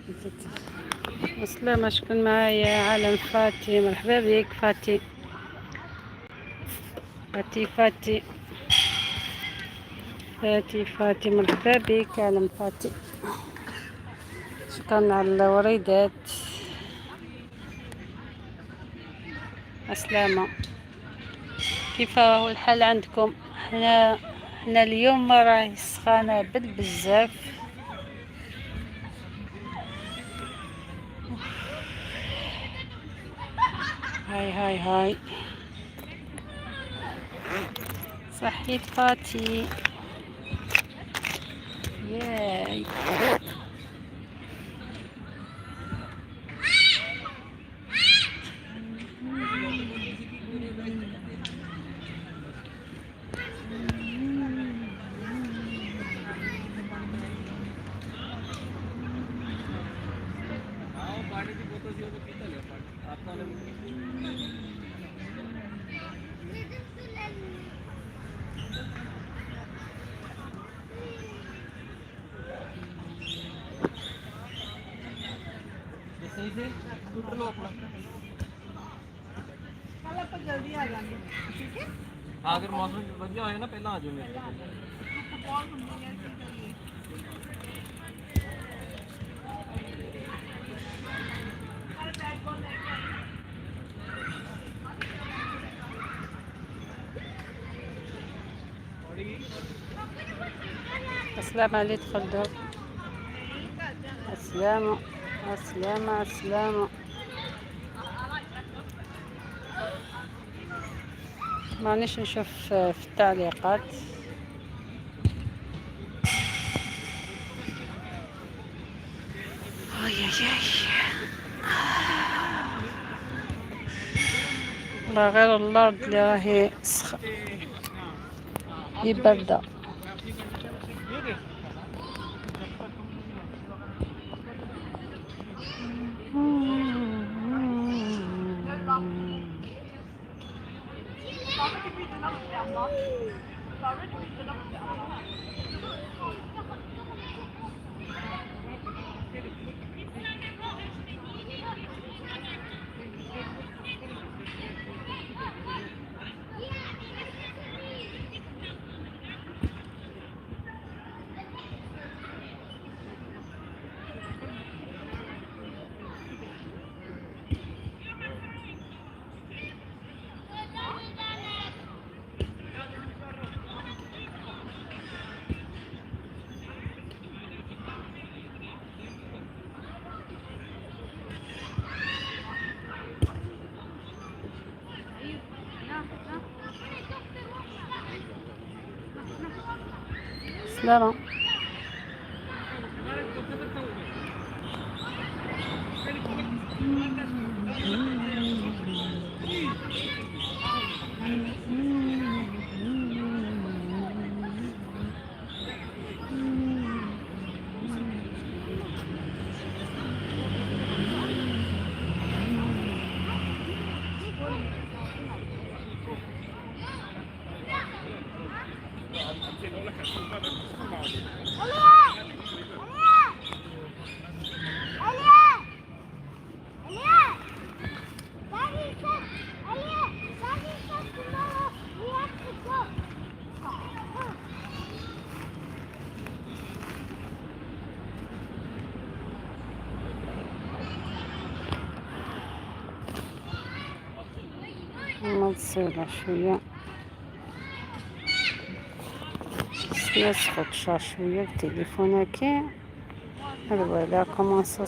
السلامة، شكون معايا؟ عالم فاتي، مرحبا بك فاتي فاتي فاتي فاتي فاتي، مرحبا بك عالم فاتي. شكرا على الوريدات. السلامة، كيف هو الحال عندكم؟ حنا اليوم راهي سخانة بالبزاف. هاي هاي هاي، صحيت فاتي. ياي، ਪਾਣੀ ਦੀ ਬੋਤਲ ਸੀ, ਉਹ ਤਾਂ ਪੀਤਾ ਲਿਆ ਪਾਣੀ ਆਪਾਂ ਨੇ। सही से स्कूटर लो अपना। ਕੱਲ ਆਪਾਂ ਜਲਦੀ ਆ ਜਾਵਾਂਗੇ, ਠੀਕ ਹੈ? ਹਾਂ, ਅਗਰ ਮੌਸਮ ਵਧੀਆ ਹੋਇਆ ਨਾ, ਪਹਿਲਾਂ ਆ ਜਾਓ ਮੇਰੇ ਕੋਲ। ਧੁੱਪ ਬਹੁਤ ਹੁੰਦੀ ਹੈ, ਕੀ ਕਰੀਏ? ਕੱਲ ਬੈਟ ਬਾਲ ਲੈ ਕੇ ਆਈ। السلامة عليك تفضل. السلامة السلامة السلامة. مانيش نشوف في التعليقات. اي اي اي، والله غير الارض اللي راهي هي باردة. سلامة. نصير شوية نسخط شوية التليفون هكا. Voilà comment ça.